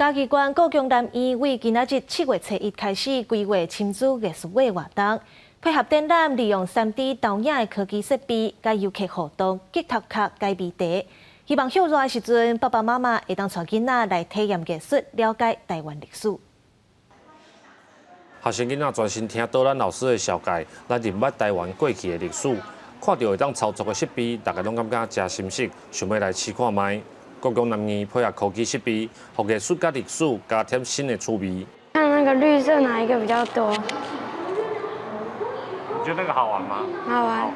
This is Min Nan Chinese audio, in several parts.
嘉義縣故宮南院為今仔日7月初一開始規劃親子藝術月活動，配合展覽，利用3D 投影的科技設備，佮遊客互動，激頭殼解謎題。希望歇熱的時陣，爸爸媽媽會當帶囡仔來體驗藝術，了解台灣歷史。學生囡仔專心聽導覽老師的紹介，來認捌台灣過去的歷史。看著會當操作的設備，大家攏感覺誠心適，想欲來試看覓。故宮南院配合科技設備，予藝術佮歷史加添新的趣味。看那個綠色哪一個比較多？你覺得那個好玩嗎？好玩。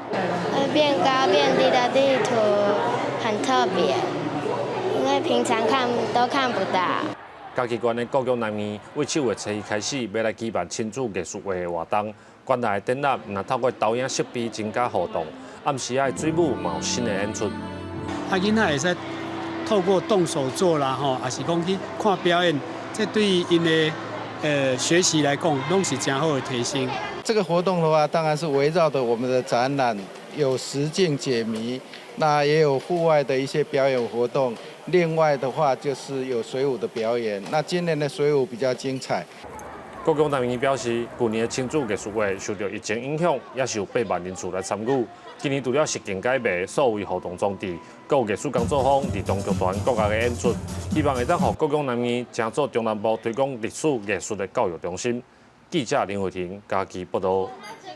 變高變低的地圖很特別，因為平常看都看不到。嘉義縣的故宮南院為7月初一開始，欲來舉辦親子藝術月的活動。館內的展覽，毋但透過投影設備增加互動，暗時仔的水舞嘛有新的演出。啊，囡仔會使透過動手做啦，吼，抑是講去看表演，這對𪜶的學習來講，攏是誠好的提升。這個活動的話，當然是圍繞著我們的展覽，有實境解謎，那也有戶外的一些表演活動。另外的話，就是有水舞的表演。那今年的水舞比較精彩。故宮南院表示，舊年的親子藝術月受著疫情影響，也是有8萬人次來參與。今年除了實境解謎、數位互動裝置，閣有藝術工作坊、兒童劇團國樂的演出，希望會當予故宮南院成做中南部推廣歷史藝術的教育中心。記者林慧婷嘉義報導。